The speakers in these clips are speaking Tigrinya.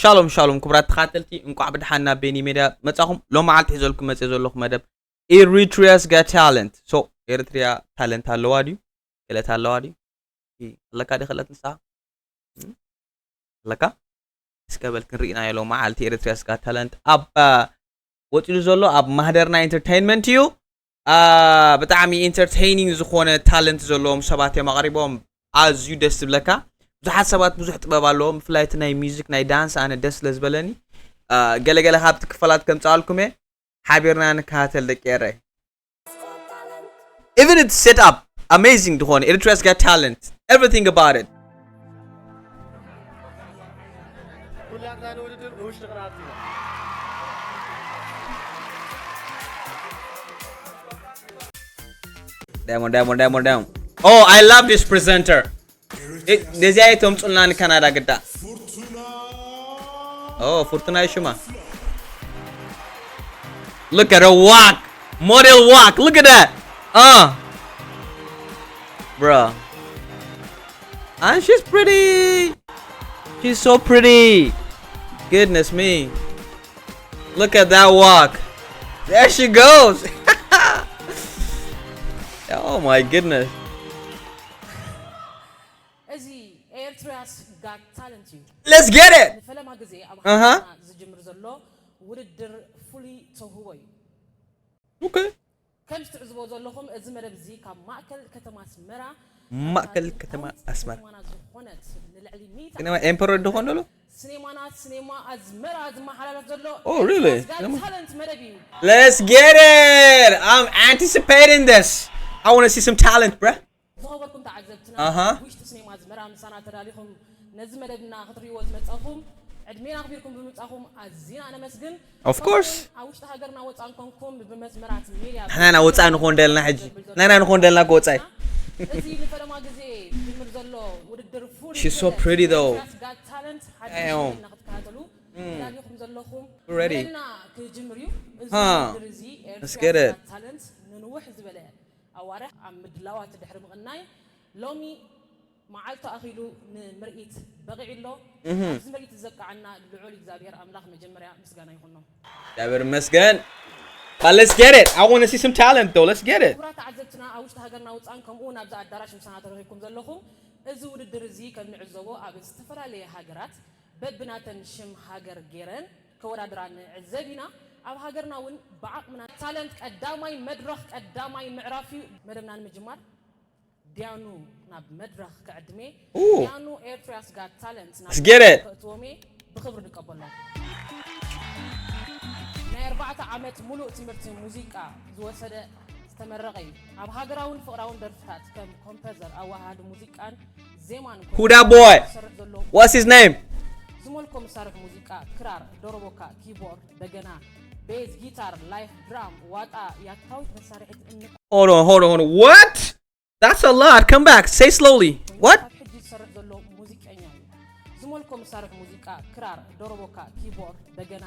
ሻሎም ሻሎም ክቡራት ተኻተልቲ፣ እንቋዕ ብድሓን ናብ ቤኒ ሜድያ መጻኹም። ሎም መዓልቲ ሒዘልኩም መጽእ ዘለኹ መደብ Eritrea's Got Talent። So ኤርትሪያ ታለንት ኣለዋ ድዩ? ክእለት ኣለዋ ድዩ? ኣለካ ዲ ክእለት ንሳ ኣለካ? እስከ በል ክንርኢ ኢና። ሎም መዓልቲ Eritrea's Got Talent ኣብ ወፂሉ ዘሎ ኣብ ማህደርና ኢንተርቴይንመንት እዩ። ብጣዕሚ ኢንተርቴይኒንግ ዝኾነ ታለንት ዘለዎም ሰባት እዮም ኣቕሪቦም። ኣዝዩ ደስ ዝብለካ። ብዙሓት ሰባት ብዙሕ ጥበብ ኣለዎም። ብፍላይ እቲ ናይ ሚዚክ ናይ ዳንስ ኣነ ደስ ስለ ዝበለኒ ገለገለ ካብቲ ክፈላት ከምፃኣልኩም እየ። ሓቢርና ንከታተል ደቂ ኤረይ። Even it's set up amazing ዝኾነ Eritrea's Got Talent, everything about it. Diamond, diamond, diamond, diamond. Oh, I love this presenter. ነዚኣ የተምፁልና ንካናዳ ግዳ። Oh, ፉርቱና ይሽማ። Look at her walk. Model walk. Look at that. Uh. Bro. And she's pretty. She's so pretty. Goodness me. Look at that walk. There she goes. Oh my goodness. እዚ ኤርትራስ ጋት ታለንት እዩ። Let's get it. ንፈለማ ግዜ ኣብ ኣሃ። ሃገርና ዝጅምር ዘሎ ውድድር ፍሉይ ተውህቦ እዩ። Okay. ከም ትዕዝቦ ዘለኹም እዚ መደብ እዚ ካብ ማእከል ከተማ ኣስመራ ማእከል ከተማ ኣስመራ ዝኾነት ንልዕሊ ሚእቲ ሲኔማ ኤምፐረር ድኾን ደሎ ሲኔማና ሲኔማ ኣዝመራ ዝመሓላለፍ ዘሎ Oh, really? ጋት ታለንት መደብ እዩ። Let's get it. I'm anticipating this. I want to see some talent, bruh. ዝኸበርኩም ተዓዘብትና ኣሃ። ውሽጢ ሲኔማ ኣዝመራ ምሳና ተዳሊኹም ነዚ መደብና ክትርእይዎ ዝመጻኹም ዕድሜና ኣኽቢርኩም ብምምጻኹም ኣዚና ነመስግን። Of course. ኣብ ውሽጢ ሃገርና ወጻን ኮንኩም ብመስመራት ሚድያ ንሕና ኢና ወጻኢ ንኾን ደልና ሕጂ። ንሕና ኢና ንኾን ደልና ወጻኢ። እዚ ንፈለማ ግዜ ዝጅምር ዘሎ ውድድር ፍሉይ She's so pretty, though. ጋት ታለንት ሓድሽ Damn. ክትከታተሉ ተዳሊኹም ዘለኹም Ready? መደብና ክጅምር እዩ። እዚ Huh. ውድድር እዚ Let's get it. ታለንት ንንውሕ ዝበለ ኣዋርሕ ኣብ ምድላዋት ድሕሪ ምቕናይ ሎሚ መዓልቱ ኣኺሉ ንምርኢት በቒዑ ኣሎ። ኣብዚ ምርኢት ዘብቅዓና ልዑል እግዚኣብሔር ኣምላኽ መጀመርያ ምስጋና ይኹኖ። እግዚኣብሔር ይመስገን። But let's get it. I want to see some talent though. Let's get it. ክቡራት ተዓዘብትና ኣብ ውሽጢ ሃገርና ውፃን ከምኡ እውን ኣብዚ ኣዳራሽ ምሳና ተረኺብኩም ዘለኹም እዚ ውድድር እዚ ከም ንዕዘቦ ኣብ ዝተፈላለየ ሃገራት በብናተን ሽም ሃገር ገይረን ከወዳድራ ንዕዘብ ኢና። ኣብ ሃገርና እውን ብዓቕምና ታለንት ቀዳማይ መድረኽ ቀዳማይ ምዕራፍ እዩ። መደብና ንምጅማር ዲያኑ ናብ መድረኽ ክዕድሜ Ooh. ዲያኑ ኤርትራስ ጋት ታለንት ናብ Let's get it. ከእትዎም እየ። ብኽብሪ ንቀበሎ። ናይ ኣርባዕተ ዓመት ሙሉእ ትምህርቲ ሙዚቃ ዝወሰደ ዝተመረቐ እዩ። ኣብ ሃገራውን ፍቕራውን ደርፍታት ከም ኮምፖዘር ኣወሃሃዲ ሙዚቃን ዜማን ኮይኑ Who that boy? ዝሰርሕ ዘሎ What's his name? ዝመልኮ መሳርሒ ሙዚቃ ክራር፣ ዶሮቦካ፣ ኪቦርድ፣ በገና፣ ቤዝ፣ ጊታር፣ ላይፍ ድራም፣ ዋጣ፣ ያታዊት መሳርሒት እምኒ Hold on, hold on, hold on. What? That's a lot. Come back. Say slowly. What? ኣብ ሕጂ ዝሰርሕ ዘሎ ሙዚቀኛ እዩ። ዝመልኮ መሳርሒ ሙዚቃ ክራር፣ ዶሮቦካ፣ ኪቦርድ፣ በገና፣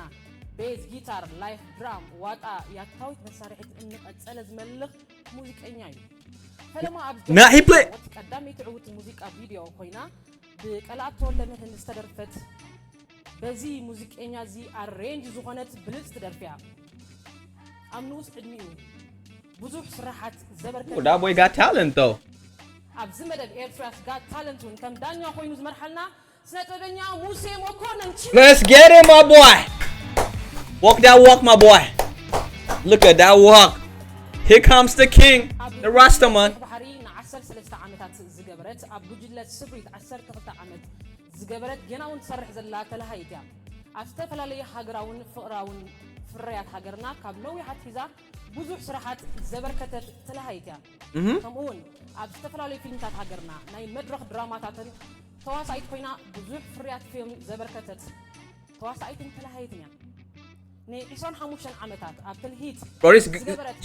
ቤዝ፣ ጊታር፣ ላይፍ ድራም፣ ዋጣ፣ ያታዊት መሳርሒት እምኒ ቀጸለ ዝመልኽ ሙዚቀኛ እዩ። ፈለማ ኣብ Now he play- ቀዳመይቲ ዕውቲ ሙዚቃ ቪድዮ ኮይና ብቀለኣብ ተወልደ መድህን ዝተደርፈት በዚ ሙዚቀኛ እዚ ኣሬንጅ ዝኾነት ብልጽቲ ደርፊ እያ። ኣብ ንኡስ ዕድሚኡ ብዙሕ ስራሓት ዘበርከተ Ooh, that boy got talent though. ኣብዚ መደብ ኤርትራስ ጋት ታለንት እውን ከም ዳኛ ኮይኑ ዝመርሓልና ስነ ጥበበኛ ሙሴ መኮነን ቺ Let's get it, my boy. Walk that walk, my boy. Look at that walk. Here comes the king, the Rastaman. ባሕሪ ን13 ዓመታት ዝገበረት ኣብ ጉጅለ ስብሪት 12 ዓመት ዝገበረት ጌና እውን ትሰርሕ ዘላ ተለሃይት እያ። ኣብ ዝተፈላለዩ ሃገራውን ፍቕራውን ፍርያት ሃገርና ካብ ነዊሕ ኣትሒዛ ብዙሕ ስራሓት ዘበርከተት ተለሃይት እያ። ከምኡ እውን ኣብ ዝተፈላለዩ ፊልምታት ሃገርና ናይ መድረኽ ድራማታትን ተዋሳኢት ኮይና ብዙሕ ፍርያት ፊልም ዘበርከተት ተዋሳኢትን ተለሃይትን እያ። ን25 ዓመታት ኣብ ትልሂት Bro, this,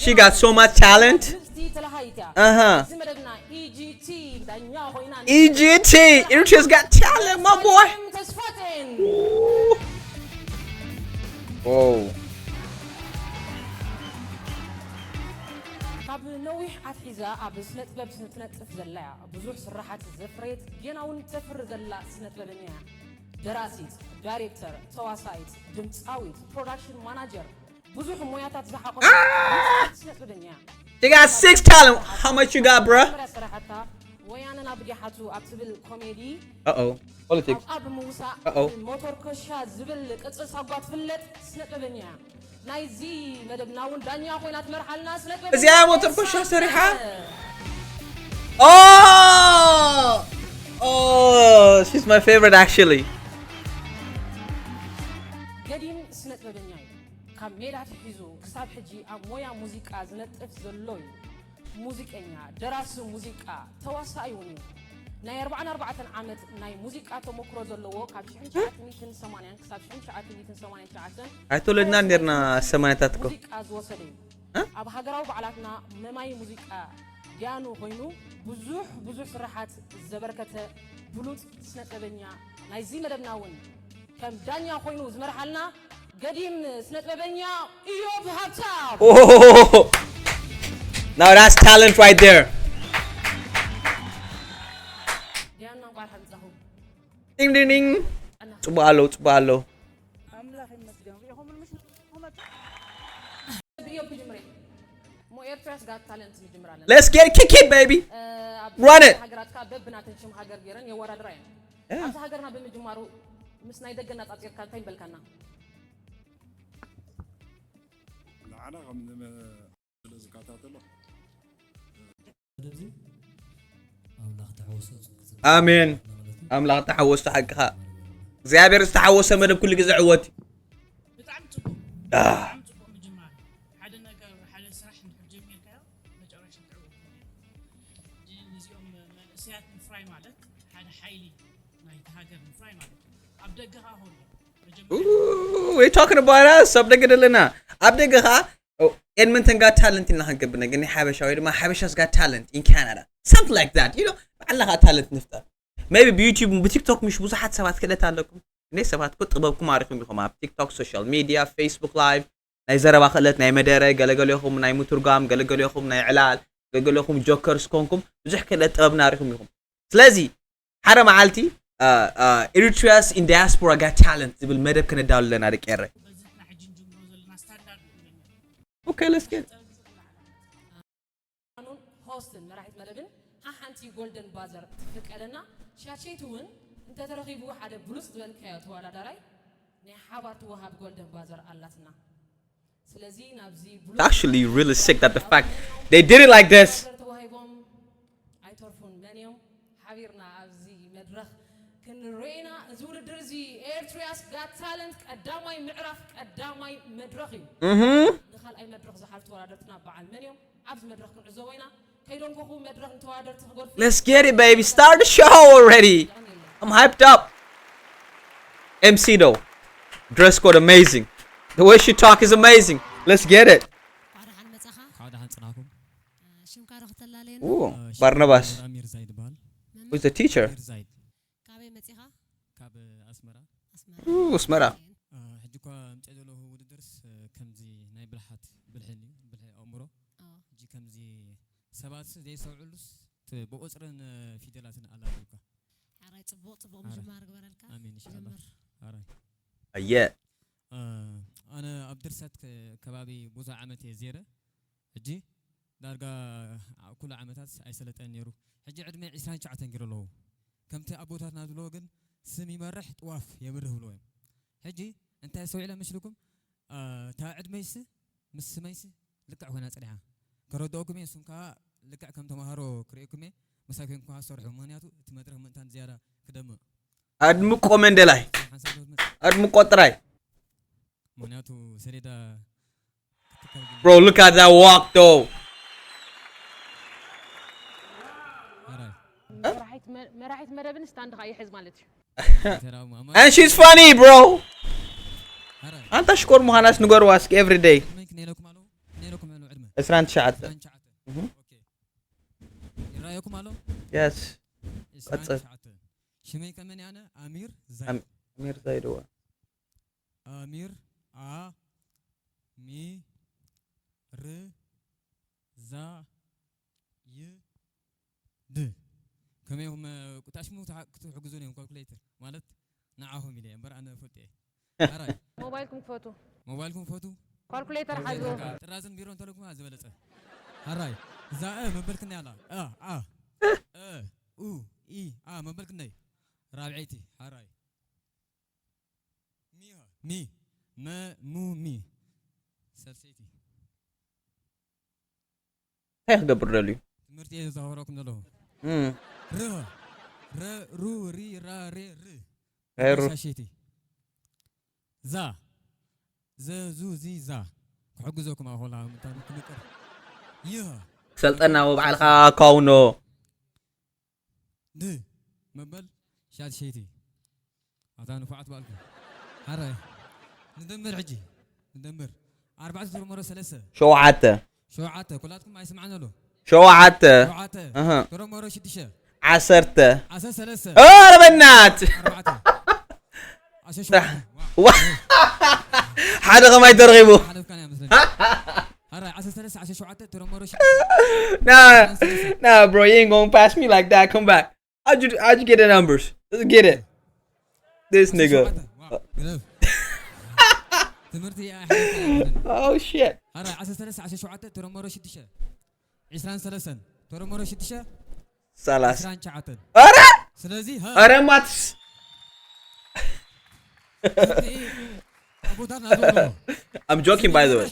she got so much talent. ተለሃይት እያ። Uh-huh. እዚ መደብና ኢጂቲ ዳኛ ኮይና E G T. Eritrea's got talent, my boy. ተስፋቴን Ooh. Whoa. ካብ ነዊሕ ኣትሒዛ ኣብ ስነ ጥበብ ትነጥፍ ዘላ እያ። ብዙሕ ስራሓት ዘፍረየት ጌና እውን ተፍሪ ዘላ ስነ ጥበበኛ እያ። ደራሲት፣ ዳይሬክተር፣ ተዋሳኢት፣ ድምፃዊት፣ ፕሮዳክሽን ማናጀር፣ ብዙሕ ሞያታት ዝሓቆፈት ስነጥበበኛ እያ። She got six talent. How much you got, bruh? መጀመርያ ሰራሕታ ወያነ ናብ ዲሓቱ ኣብ ትብል ኮሜዲ Uh-oh. Politics. ኣብኣ ብምውሳእ Uh-oh. ሞተር ኮሻ ዝብል ቅፅል ሳጓ ትፍለጥ ስነጥበበኛ እያ። ናይዚ መደብና እውን ዳኛ ኮይና ትመርሓልና ስነጥበበኛ እዚኣ ሞተር ኮሻ ሰሪሓ? Oh! Oh, she's my favorite actually. ገዲም ስነጥበበኛ እዩ። ካብ ሜላ ኣትሒዙ ክሳብ ሕጂ ኣብ ሞያ ሙዚቃ ዝነጥፍ ዘሎ እዩ። ሙዚቀኛ፣ ደራሲ ሙዚቃ፣ ተዋሳኢ እውን እዩ። ናይ ኣርባዓን ኣርባዕተን ዓመት ናይ ሙዚቃ ተሞክሮ ዘለዎ ካብ ሽሕን ትሽዓተ ሚእትን ሰማንያን ክሳብ ሽሕን ትሽዓተ ሚእትን ሰማንያን ትሽዓተን ኣይተወለድናን ነርና ሰማንያታት እኮ። ሙዚቃ ዝወሰደ እዩ። እ? ኣብ ሃገራዊ በዓላትና መማይ ሙዚቃ ዲያኑ ኮይኑ ብዙሕ ብዙሕ ስራሓት ዘበርከተ ብሉፅ ስነጥበበኛ ናይዚ መደብና እውን ከም ዳኛ ኮይኑ ዝመርሓልና ገዲም ስነጥበበኛ ኢዮብ ሃብታም። Oh, now that's talent right there. ዲያና እንኳን ሓምፃኹም Ding ding ding. ጽቡቅ ኣሎ ጽቡቅ ኣሎ። ኣምላኽ ይመስገን። ርኢኹም ምሽ ብኢዮብ ክጅምር እየ። እሞ ኤርትራስ ጋት ታለንት ንጅምር ኣለና። Let's get it, kick it, baby. ኣብ Run it. ሃገራትካ በብናተን ሽም ሃገር ገይረን የወዳድራ እየን። Yeah. ኣብዚ ሃገርና ብምጅማሩ ምስ ናይ ደገ እናጻጺርካ እንታይ ምበልካና? ንዓና ከም ስለ ዝከታተሎ መደብ እዚ ኣምላኽ ተሓወሶ ጽቡቅ ጽቡቅ ኣሜን። ማለት እዩ። ኣምላኽ ተሓወሶ ሓቅኻ። እግዚኣብሔር ዝተሓወሰ መደብ ኩሉ ግዜ ዕወት እዩ። ብጣዕሚ ጽቡቅ ኣህ። ብጣዕሚ ጽቡቅ ምጅማር። ሓደ ነገር ሓደ ስራሕ እንድሕር ጀሚርካዮ መጨረሻ ትዕወት ኢኻ። ሕጂ ነዚኦም መንእሰያት ምፍራይ ማለት ሓደ ሓይሊ ናይቲ ሃገር ምፍራይ ማለት እዩ። ኣብ ደገ ከኣ ከምኡ መጀመርያ Ooh, we talking about us ኣብ ደገ ዘለና ኣብ ደገ ኸዓ ኤድመንተን ጋት ታለንት ኢልና ክንገብር ነገር ናይ ሓበሻ ወይ ድማ ሓበሻስ ጋት ታለንት in Canada, something like that, you know. ባዕልና ከዓ ታለንት ንፍጠር። Maybe ብዩቲዩብ ብቲክቶክ ምሽ ብዙሓት ሰባት ክእለት ኣለኩም። እኔ ሰባት እኮ ጥበብኩም ኣሪኹም ኢኹም ኣብ ቲክቶክ፣ ሶሻል ሚድያ፣ ፌስቡክ ላይቭ፣ ናይ ዘረባ ክእለት፣ ናይ መደረ፣ ገለገሌኹም ናይ ምትርጓም፣ ገለገሌኹም ናይ ዕላል፣ ገለገሌኹም ጆከርስ ኮንኩም ብዙሕ ክእለት ጥበብና ኣሪኹም ኢኹም። ስለዚ ሓደ መዓልቲ Eritreans in Diaspora Got Talent ዝብል መደብ ከነዳሉ ኣለና ደቂ ኤረ። በዚ ንሕና ሕጂ ንጅምሮ ዘለና ስታንዳርድ እዩ። Okay, let's get it. ኑን ሆስትን መራሒት መደብን ሓሓንቲ ጎልደን ባዘር ትፍቀደና። ሻሸይቲ እውን እንተተረኺቡ ሓደ ብሉጽ ዝበልካዮ ተወዳዳራይ ናይ ሓባር ትወሃብ ጎልደን ባዘር ኣላትና። ስለዚ ናብዚ ብሉጽ Actually, really sick that the fact they did it like this. ተዋሂቦም ኣይተርፉን። መን እዮም ሓቢርና ኣብዚ መድረኽ ክንርኤና? እዚ ውድድር እዚ ኤርትሪያስ ጋት ታለንት ቀዳማይ ምዕራፍ ቀዳማይ መድረኽ እዩ። Mhm. ንኻልኣይ መድረኽ ዝሓልፉ ተወዳደርትና በዓል መን እዮም? ኣብዚ መድረኽ ክንዕዘቦ ኢና። ከይደንኮኹ መድረኽ ንተወዳደርቲ ክጎልፍ Let's get it, baby. Start the show already. I'm hyped up. MC though. Dress code amazing. The way she talk is amazing. Let's get it. እንኳዕ ደሓን መጻኻ። ካብ ደሓን ጽናሕኩም። ሽምካ ዶ ክተላለየና? Ooh, Barnabas. ኣሚር ዛይድ ይበሃል። መምህር Who's the teacher? ኣሚር ዛይድ ካበይ መጺኻ? ካብ ኣስመራ። ኣስመራ። Ooh, ኣስመራ። እ፣ ሕጂ እኳ ምጨ ዘለኹ ውድድርስ እ፣ ከምዚ ናይ ብልሓት ብልሒ እዩ፣ ብልሒ ኣእምሮ። ኣዎ። ሕጂ ከምዚ ሰባት ዘይሰብዕሉስ ት- ብቁፅርን እ፣ ፊደላትን ኣላልዩካ። ሓራይ ጽቡቕ ጽቡቕ ሓራይ። ምጅማር ግበረልካ። ኣሜን፣ ኢንሻኣላህ። ጀምር። ሓራይ። Yeah. እ፣ ኣነ ኣብ ድርሰት ከ- ከባቢ ብዙሕ ዓመት እየ ዜረ። ሕጂ ዳርጋ ዓ- ኩሉ ዓመታት ኣይሰለጠን ነይሩ። ሕጂ ዕድመ ዕስራን ትሽዓተን ገይሩ ኣለኹ። ከምቲ ኣቦታትና ዝብልዎ ግን ስም ይመርሕ ጥዋፍ የብርህ ብልዎ እዮም። ሕጂ እንታይ ኣስተውዒለ መስልኩም? እ፣ እታ ዕድመይሲ ምስ ስመይሲ ልክዕ ኮይና ጸኒሓ። ከረድኦኩም እየ፣ ንስኹም ከኣ ልክዕ ከም ተማሃሮ ክርእየኩም እየ፣ ምሳይ ኮይንኩም ከኣ ሰርሑ። ምኽንያቱ እቲ መድረኽ ምእንታን ዝያዳ ክደምቕ። ኣድምቆ መንደላይ። ሓንሳብ ክትመጽእ። ኣድምቆ ጥራይ። ምኽንያቱ ሰሌዳ ክትከል ግን Bro, look at that walk though. ሓራይ። መራሒት መ- መራሒት መደብን ስታንድ ኸዓ ይሕዝ ማለት እዩ። ተራሙ ኣማ- And she's funny, bro. ሓራይ። ኣንታ ሽኮር ምዃናስ ንገርዋ እስኪ every day. ዕድመይ ክንደይ ኢለኩም ኣለኹ? ክንደይ ኢለኩም ኣለኹ ዕድመ? ዕስራን ትሽዓተን። ዕስራን ትሽዓተ። Mhm. ኦኬ። ይረኣየኩም ኣሎ? Yes. ዕስራን ትሽዓተ። ሽመይ ከመን ያነ ኣሚር ዛይድ። ኣም- ኣሚር ዛይድዋ። ኣሚር ኣ ሚ ር ዛ ይ ድ። ከመይ ኢኹም እ፣ ቁጣሽሙ ክትሓ- ክትሕግዙን እዮም ካልኩሌተር ማለት ንዓኹም ኢለ እየ እምበር ኣነ እፈልጥ እየ። ኣራይ። ሞባይልኩም ክፈቱ። ሞባይልኩም ፈቱ። ካልኩሌተር ሓዙ። ጥራዝን ቢሮን ተለኩማ ዝበለጸ። ኣራይ። እዛ እ መበልክና ያላ። እ፣ ኣ። እ፣ ኡ፣ ኢ፣ ኣ መበልክነይ። ራብዐይቲ። ኣራይ። ሚ፣ ሚ፣ መ፣ ሙ፣ ሚ። ሰልሰይቲ። እንታይ ክገብር ደልዩ? ትምህርቲ እየ ዘዘኻኽረኩም ዘለኹ። እም። ር፣ ረ፣ ሩ፣ ሪ፣ ራ፣ ሬ፣ ር። ሄሩ። ሻሸይቲ። ዛ፣ ዘ፣ ዙ፣ ዚ፣ ዛ። ክሕግዘኩም ኣኾላ፣ ምታ-፣ ክምቅር። ይህ። ክሰልጠና ወባዕልኻ ካውኖ። ድ፣ መበል ሻድሸይቲ። ኣታ ንፉዓት በልኩ። ሓራይ። ንደምር ሕጂ። ንደምር። ኣርባዕተ ተደመሮ ሰለስተ። ሸውዓተ። ሸውዓተ። ኩላትኩም ኣይስማዕን ዘሎ። ሸውዓተ። ሸውዓተ። ኣሃ። ተደመሮ ሽዱሽተ። ዓሰርተ። ዓሰርተ ሰለስተ። ኧረ በናት። ኣርባዕተ። ዓሰርተ ሸውዓተ። ዋ። ዋ። ሓደ ከማይ ተረኺቡ። ሓለፍካን እያ መስለኒ። ሓራይ፣ ዓሰርተ ሰለስተ፣ ዓሰርተ ሸውዓተ፣ ተደመሮ ሽዱሽተ። Nah, nah, bro, you ain't gonna pass me like that. Come back. How'd you, how'd you get the numbers? Let's get it. This nigga. ሸውዓተ። ዋው፣ ግረፍ። ትምህርቲ ኣይሓለፍካን እያ መስለኒ። Oh, shit. ሓራይ፣ ዓሰርተ ሰለስተ፣ ዓሰርተ ሸውዓተ፣ ተደመሮ ሽዱሽተ። ዕስራን ሰለስተን። ተደመሮ ሽዱሽተ። ሰላሳ። ዕስራን ትሽዓተን። ኧረ! ስለዚ፣ ሃ። ኧረ ማትስ። እቲ ኣቦታትና ዝብሎ። I'm joking, by the way.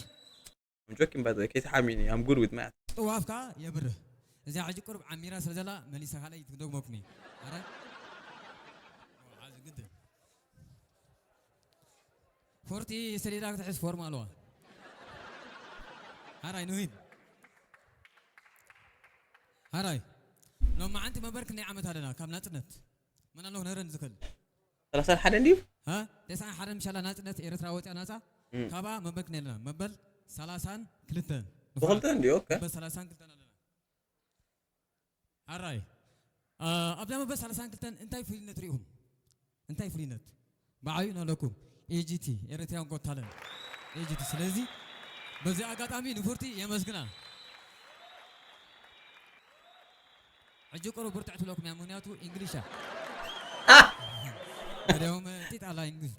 I'm joking, by the way. ከይትሓሚኒ፣ I'm good with math. ጥዋፍካ የብርህ። እዚኣ ሕጂ ቁሩብ ዓሚራ ስለ ዘላ፣ መሊሰ ካልኣይ ትደግመኩም እየ። ኣረ? ኣዚ ግድን። ፎርቲ ሰሌዳ ክትሕዝ ፎርም ኣለዋ። ሓራይ ንሂድ። ሓራይ። ሎማዓንቲ መበል ክንደይ ዓመት ኣለና ካብ ናጽነት? መን ኣለኹ ነረን ዝኽእል? ሰላሳን ሓደን ድዩ? ሃ? ተስዓን ሓደን ምሻላ ናጽነት ኤርትራ ወጽያ ናጻ። እም። ካብኣ መበል ክንደይ ኣለና? መበል ሰላሳን ክልተን። ብኽልተ እንድዩ፣ ኦኬ። መበል ሰላሳን ክልተን ኣለና። ሓራይ። ኣ፣ ኣብዛ መበል ሰላሳን ክልተን እንታይ ፍሉይነት ርኢኹም? እንታይ ፍሉይነት? ብዓብዩ ንለኩም። ኤ ጂ ቲ፣ ኤሪትሪያን ጎት ታለንት። ኤ ጂ ቲ። ስለዚ፣ በዚ ኣጋጣሚ ንፉርቲ የመስግና። ሕጂ ቁሩብ ብርትዕ ትብለኩም እያ፣ ምኽንያቱ እንግሊሽ እያ። ገሊኦም ጢጥ ኣላ እንግሊሽ።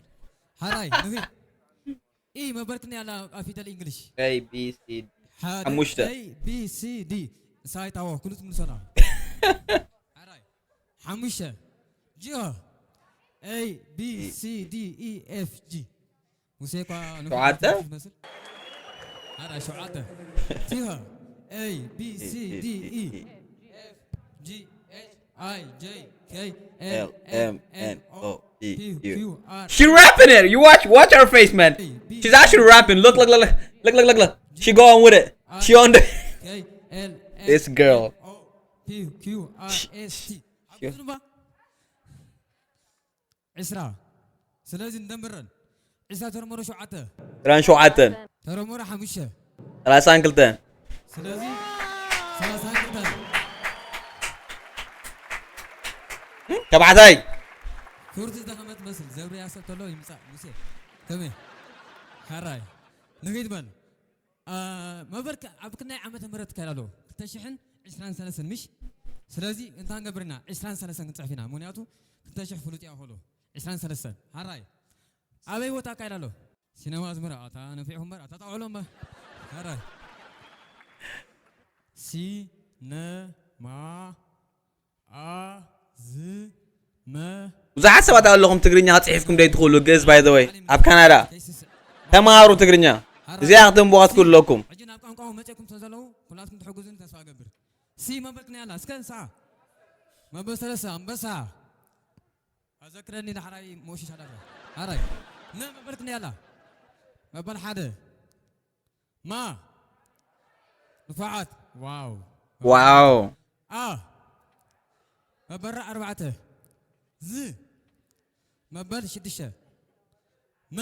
ሓራይ፣ ንኺድ። ኢ መበል ክንደይ ኣላ ኣብ ፊደል እንግሊሽ? A, B, C, D. ሓደ፣ ሓሙሽተ። A, B, C, D። ንሳ ኣይታወ፣ ኩሉ ትምልሶ ኣላ። ሓራይ። ሓሙሽተ። ጂኦ። A, B, C, D, E, F, G። ሙሴ እኳ ንፉዓት ሸውዓተ? ትመስል። ሓራይ ሸውዓተ። ቲሆ። A, B, C, D, E, F, G, H, I, J, K, L, M, N, O, P, Q, R. She rapping it. You watch, watch her face, man. She's actually rapping. Look, look, look, look, look, look, look, look. She going with it. She on the. K, L, M, This girl. N, O, P, Q, R, S, T. She- ሓጎስ እባ። ዕስራ። ስለዚ ንደምረን። ዕስራ ተደመሮ ሸውዓተ። ዕስራን ሸውዓተን። ተደመሮ ሓሙሽተ። ሰላሳን ክልተን። ስለዚ ሰላሳን ክልተን። ተባዕታይ። ፉርቲ ዝደኸመ ትመስል። ዘብርያ ሰብ ተሎ ይምጻእ። ሙሴ። ከመይ? ሓራይ። ንኺድ በል። ኣ፣ መበል ከ-፣ ኣብ ክንደይ ዓመተ ምህረት ይካየድ ኣሎ? ክልተ ሽሕን ዕስራን ሰለስተን ምሽ? ስለዚ እንታይ ንገብር ኢና? ዕስራን ሰለስተን ክንጽሕፍ ኢና። ምኽንያቱ ክልተ ሽሕ ፍሉጥ እያ ከሎ። ዕስራን ሰለስተን። ሓራይ። ኣበይ ቦታ ይካየድ ኣሎ? ሲነማ ኣዝመራ። ኣታ ነፊዕኹም እምበር፣ ኣታ ጣውዕሎ እምበር። ሓራይ። ሲነማ ኣዝመ- ብዙሓት ሰባት ኣለኹም ትግርኛ ጽሒፍኩም ደይ ትኽእሉ፣ ግእዝ፣ by the way፣ ኣብ ካናዳ ተማሃሩ ትግርኛ። እዚኣ ክትንብዋ ትኽእሉ ኣለኩም። ሕጂ ናብ ቋንቋኹም መጺእኩም ስለ ዘለዉ፣ ኩላትኩም ትሕግዙኒ ተስፋ እገብር። ሲ መበል ክንደይ ኣላ? እስከ ንስኻ። መበል ሰለስተ፣ ኣንበሳ። ኣዘክረኒ ዳሕራይ ሞሽሽ ኣዳታ። ሓራይ። ነ መበል ክንደይ ኣላ? መበል ሓደ። ማ። ንፉዓት። ዋው። ዋው። ኣ። መበል ኣርባዕተ። ዝ። መበል ሽዱሽተ። መ።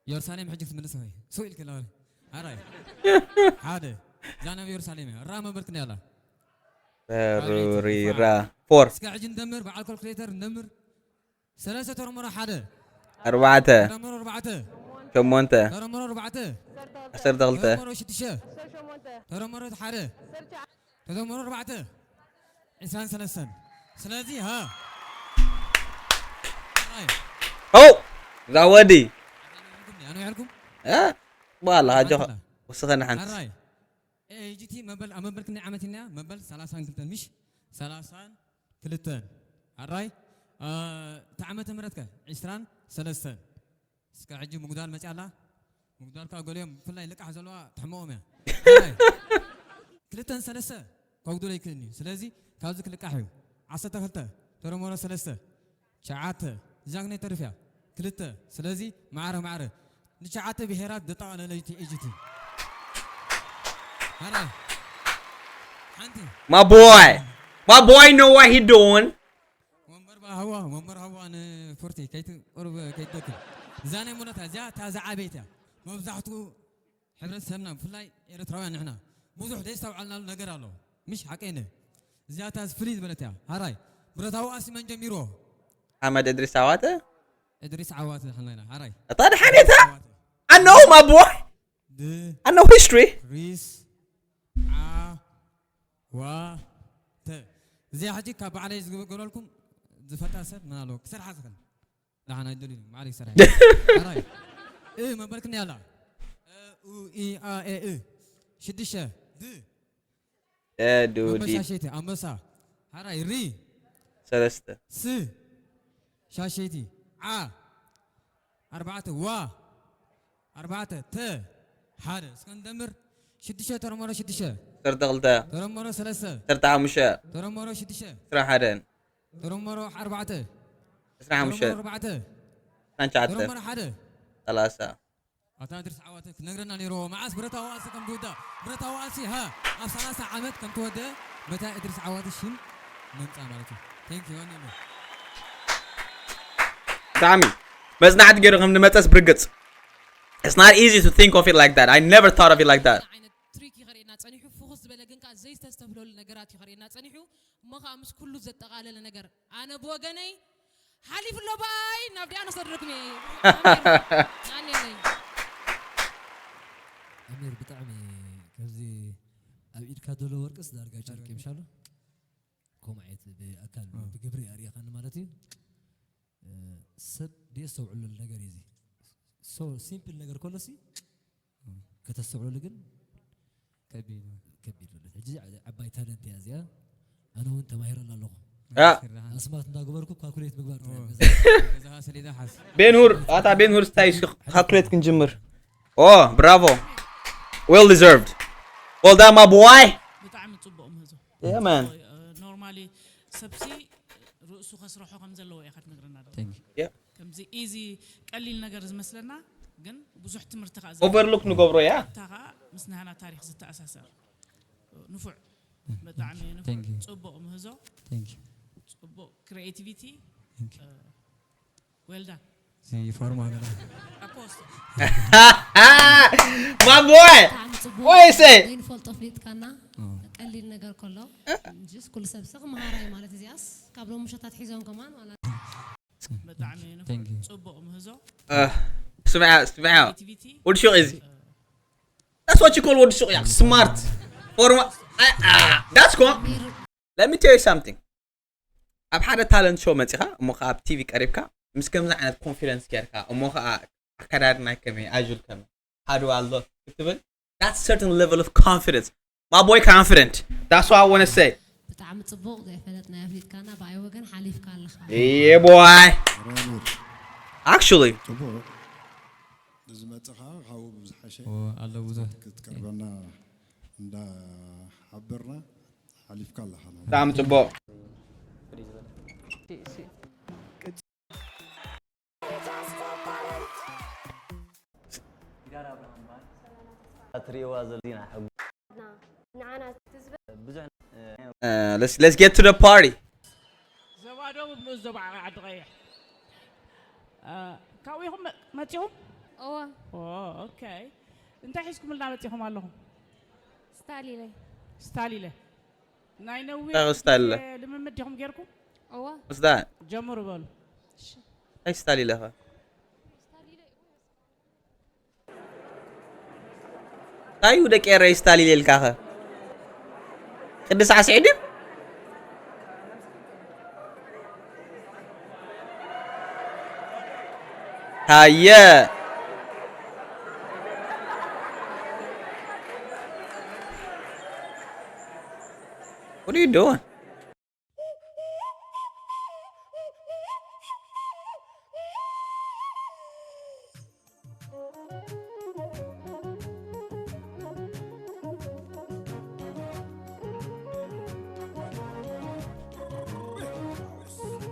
ኢየሩሳሌም ሕጂ ክትምልስ ወይ? ሱቕ ኢልክ ኣለዋ። ኣራይ። ሓደ። እዛ ናብ ኢየሩሳሌም እያ። ራ መበል ክንደይ ኣላ? ሩሪራ። ፎር። እስከ ሕጂ ንደምር፣ በዓል ካልኩሌተር ንደምር። ሰለስተ ተደምሮ ሓደ። ኣርባዕተ። ተደምሮ ኣርባዕተ። ሸሞንተ። ተደምሮ ኣርባዕተ። ዓሰርተ ክልተ። ተደምሮ ሽዱሽተ። ተደምሮ ሓደ። ተደምሮ ኣርባዕተ። ዕስራን ሰለስተን። ስለዚ፣ ሃ። ኦ! ዛወዲ! ኣነ ያልኩም እ? በላ ኣጆኻ ኣንተላ። ወስኸና ሓንቲ። ኣራይ ኤጂቲ መበል ኣብ መበል ክንደይ ዓመት ኢና? መበል ሰላሳን ክልተን ምሽ ሰላሳን ክልተን ኣራይ እ፣ እቲ ዓመተ ምህረት ከ ዒስራን ሰለስተን እስከ ሕጂ ምጉዳል መፅያ ኣላ ምጉዳል ከዓ ገሊኦም ብፍላይ ልቃሕ ዘለዋ ትሕመኦም እያ ኣራይ ክልተን ሰለስተ ከጉድሎ ይክእል እዩ ስለዚ ካብዚ ክልቃሕ እዩ ዓሰርተ ክልተ ተረመሮ ሰለስተ ሸዓተ እዛ ግን ተርፍ እያ ክልተ ስለዚ ማዕረ ማዕረ ንሸዓተ ብሄራት ዘጠቓለለ እዩ እቲ ኤጂቲ ሓራይ ሓንቲ My boy. My boy know what he doing. ወንበር በሃዋ ወንበር ሃዋ ንፎርቲ ከይትቁርብ ከይትደክም እዛ ናይ ሙለታ እዚኣ እታ ዝዓበየት እያ መብዛሕትኡ ሕብረተሰብና ብፍላይ ኤርትራውያን ንሕና ብዙሕ ዘይስተውዓልናሉ ነገር ኣሎ ምሽ ሓቀይነ እዚኣ እታ ፍልይ ዝበለት እያ ሓራይ ብረታዊ ቃልሲ መን ጀሚርዎ ሓመድ እድሪስ ኣዋተ እድሪስ ዓዋተ ሓናይና ሓራይ እታ ደሓኔታ I know my boy. ድ I know history. ሪስ ዓዋተ እዚኣ ሕጂ ካብ ባዕለይ ዝገበረልኩም ዝፈልጣ ሰብ ምን ኣለዎ ክሰርሓ ዝኽእል ደሓን ኣይደልዩ ማዕረ ይሰርሐ ኣራይ እ መበልክኒ ኣላ እ ኡ ኢ ኣ ኤ እ ሽድሸ ድ Dude. መበሻሸይቲ ኣንበሳ ሓራይ ሪ ሰለስተ ስ ሻሸይቲ ዓ ኣርባዕተ ዋ ኣርባዕተ ተ ሓደ እስከ ንደምር ሽድሸ ተረመሮ ሽድሸ ዓሰርተ ክልተ ተረመሮ ሰለስተ ዓሰርተ ሓሙሽተ ተረመሮ ሽድሸ ዕስራ ሓደ ተረመሮ ኣርባዕተ ዕስራ ሓሙሽተ ተረመሮ ኣርባዕተ ዕስራ ትሽዓተ ተረመሮ ሓደ ሰላሳ ኣታ ድርስ ዓዋተ ክነግረና ነይርዎ መዓስ ብረታዊ ቃልሲ ከም ዝውዳእ ብረታዊ ቃልሲ ሃ ኣብ ሰላሳ ዓመት ከም ተወደአ መታ እድሪስ ዓዋተ ሽም መምፃ ማለት እዩ ቴንክ ዩ ዋኒ ብጣዕሚ መጽናዕቲ ገይሩ ከም ዝመጸስ ብርግጽ It's not easy to think of it like that. I never thought of it like that. ዓይነት ትሪክ እዩ ከርእየና ፀኒሑ ፍኹስ ዝበለ ግን ከዓ ዘይተስተብህለሉ ነገራት እዩ ከርእየና ፀኒሑ እሞ ከዓ ምስ ኩሉ ዘጠቓለለ ነገር ኣነ ብወገነይ ሓሊፉ ኣሎ ባይ ናብ ዲኣ ነሰድርኩም እየ ኣሜን። ኣሚር ብጣዕሚ ከምዚ ኣብ ኢድካ ዘሎ ወርቅስ ዳርጋ ጨርቂ ምሻሉ ከምኡ ዓይነት ብኣካል ብግብሪ ኣርእኻኒ ማለት እዩ ሰብ ደየስተውዕለሉ ነገር እዩ እዚ ሲምፕል ነገር ከሎሲ ከተስተውዕለሉ ግን ከቢድ ከቢድ ማለት ሕጂ ዓባይ ታለንት እያ እዚኣ ኣነ እውን ተማሂረላ ኣለኹ ኣስማት እንዳገበርኩ ካልኩሌት ምግባር ጥራይ ኣብ ገዛ። ገዛኻ ሰሌዳ ሓዝ ቤንሁር ኣታ ቤንሁር ስታይ እስኪ ካልኩሌት ክንጅምር ኦ ብራቮ well deserved well done my boy ብጣዕሚ ፅቡቅ ምህዞ yeah man ኖርማሊ ሰብሲ ርእሱ ከስርሖ ከም ዘለዎ ኢኻ ትነግረና ዶ Thank you. yeah ከምዚ ኢዚ ቀሊል ነገር ዝመስለና ግን ብዙሕ ትምህርቲ ከዓ overlook ንገብሮ yeah ታ ከዓ ምስ ናህና ታሪክ ዝተኣሳሰር ንፉዕ ብጣዕሚ Thank you. ንፉዕ ፅቡቅ ምህዞ Thank you. ፅቡቅ ክሪኤቲቪቲ Thank you. ዌልዳን ይፎርማ ገና ኣፖስቶ my boy ብጣዕሚ ፅቡቅ What you say? ዘይንፈልጦ ፍሊጥካና ቀሊል ነገር ከሎ ጅስ ኩሉ ሰብ ስኽ መሃራይ ማለት እዚኣስ ካብ ሎም ምሸታት ሒዞም ከማን ማለት ብጣዕሚ Thank you. ጽቡቅ ምህዞ ስምዓ ስምዓ ቲቪቲ ወዲ ሹቕ እዚ that's what you call ወዲ ሹቕ ያ smart forma that's cool let me tell you something ኣብ ሓደ talent show መጺኻ እሞ ከዓ ኣብ ቲቪ ቀሪብካ ምስ ከምዚ ዓይነት confidence ጌርካ እሞ ከዓ ኣከዳድናይ ከመይ ኣጅር ከመይ ሓደ ኣሎ ክትብል that's certain level of confidence my boy confident that's what I want to say ብጣዕሚ ፅቡቅ ዘይፈለጥናዮ ኣፍሊጥካና ብኣይ ወገን ሓሊፍካ ኣለኻ yeah boy actually ፅቡቅ ዝመፅኻ ካብኡ ብዝሓሸ ኣሎ ብዙሕ ክትቀርበና እንዳሓበርና ሓሊፍካ ኣለኻ ማለት ብጣዕሚ ፅቡቅ እትርእይዋ ዘለኹም ዜና ሕጉ ንዓና ትዝበ ብዙሕ Uh, let's let's get to the party. ዞባ ደቡብ ንኡስ ዞባ ዓዲ ቀይሕ እ፣ ካብኡ ኢኹም መ- መፂኹም እወ ኦ፣ ኦኬ እንታይ ሒዝኩምልና መፂኹም ኣለኹም ስታሊለይ ስታሊለ ናይ ነዊሕ እንታይ ስታሊለ? ግዜ ልምምድ ዲኹም ጌርኩም እወ What's that? ጀምሩ በሉ እንታይ ስታሊለ ኸ? እንታይ እዩ ደቂ ኤረይ ስታሊለ ኢልካ ኸ? ቅድስ ዓስዒ ድዩ? Aye. What are you doing?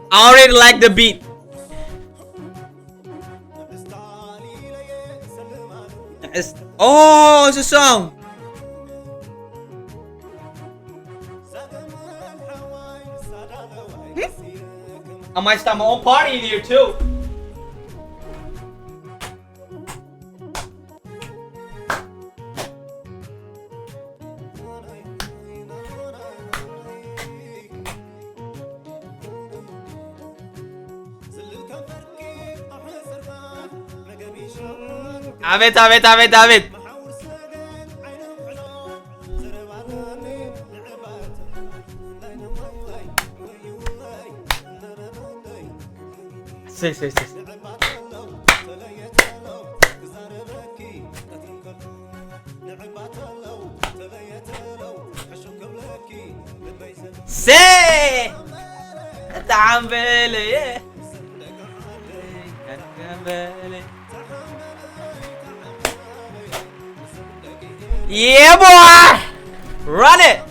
I already like the beat. It's, oh, it's a song. I might start my own party in here too. ኣቤት ኣቤት ኣቤት ኣቤት። ሰይ ሰይ ሰይ። ሰይ። እታ ዓምበለየ። Yeah, boy! Run it!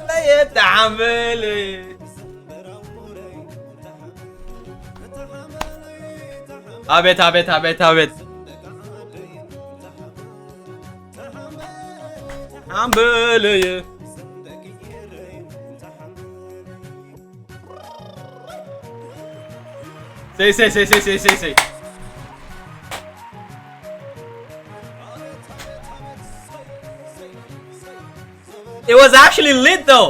ለየት ተሓመለ። ኣቤት ኣቤት ኣቤት ኣቤት። ሓምበለየ። ሰይ ሰይ ሰይ ሰይ ሰይ ሰይ ሰይ። It was actually lit though.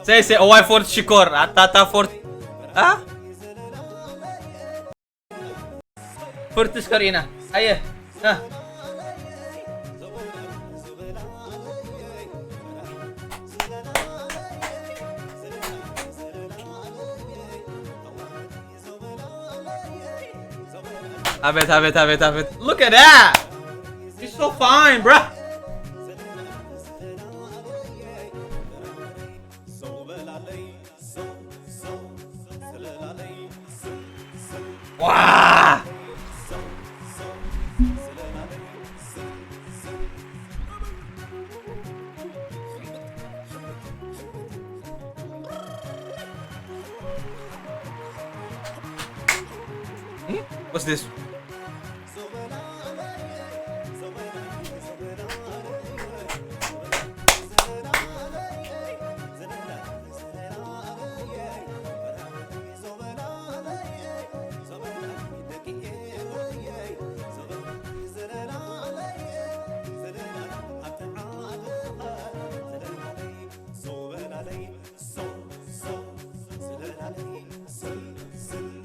ሰይ ሰይ እዋይ ፎርት ሽኮር ኣታታ ፎርት አ ፎርት ሽኮር ኢና ኣየ አ ኣቤት ኣቤት ኣቤት ኣቤት። Look at that. She's so fine, bro. ዋ! Hmm? What's this?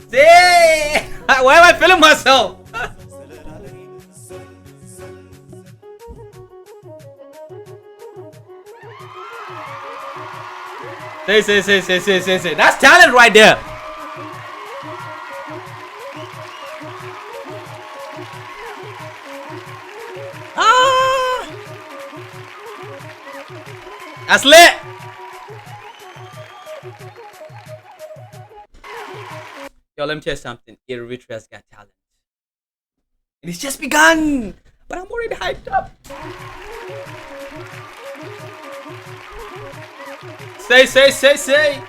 Say, why am I feeling myself? Say, say, say, say, say, say, say. That's talent right there. Ah! That's lit. Yo, let me tell you something. Eritrea's got talent. And it's just begun. But I'm already hyped up. Say, say, say, say.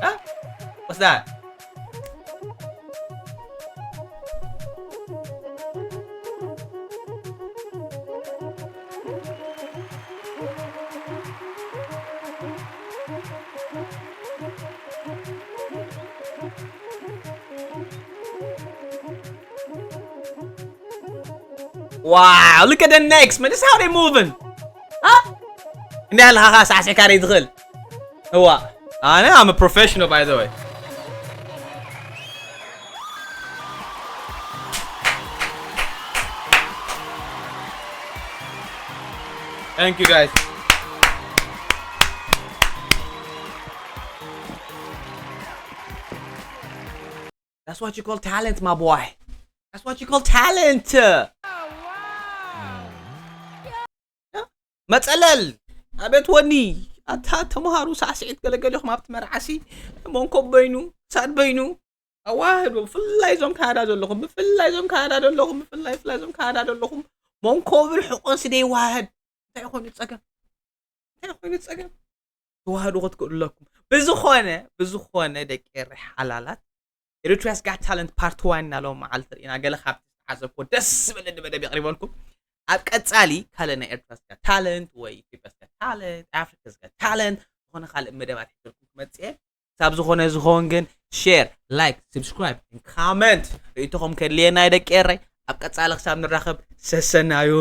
Huh? What's that? Wow, look at the necks, man. This is how they moving. Huh? እንደ ያለ ኻኻ ሳዕሲዕካ ዶ ትኽእል? እዋ ኣነ I'm a professional, by the way. Thank you, guys. That's what you call talent, my boy. That's what you call talent. መፀለል። ኣቤት ወኒ። ኣታ ተምሃሩ ሳዕስዒት ገለገሊኹም ኣብቲ መርዓሲ መንኮብ በይኑ ሳድ በይኑ ኣዋህዶ። ብፍላይ እዞም ካናዳ ዘለኹም ብፍላይ እዞም ካናዳ ዘለኹም ብፍላይ ፍላይ እዞም ካናዳ ዘለኹም መንኮብን ሕቆን ስደ ይዋሃድ። እንታይ ኮይኑ ፀገም እንታይ ኮይኑ ፀገም? ተዋህዶ ክትክእሉ ኣለኩም። ብዝኾነ ብዝኾነ ደቂ ኤረይ ሓላላት፣ Eritrea's Got Talent part one እና ሎም መዓልቲ ርኢና ገለ ካብቲ ዝተሓሰብኮ ደስ ዝበለኒ መደብ የቕሪበልኩም። ኣብ ቀጻሊ ካልእ ናይ Eritrea's Got Talent ወይ Ethiopia's Got Talent፣ Africa's Got Talent ዝኾነ ካልእ መደባት ሒዘልኩም ክመጽእ እየ። ሳብ ዝኾነ ዝኸውን ግን share, like, subscribe and comment ርእይቶኹም ከድልየና እዩ ደቂ ኤረይ። ኣብ ቀጻሊ ክሳብ ንራኸብ ሰሰናዩ።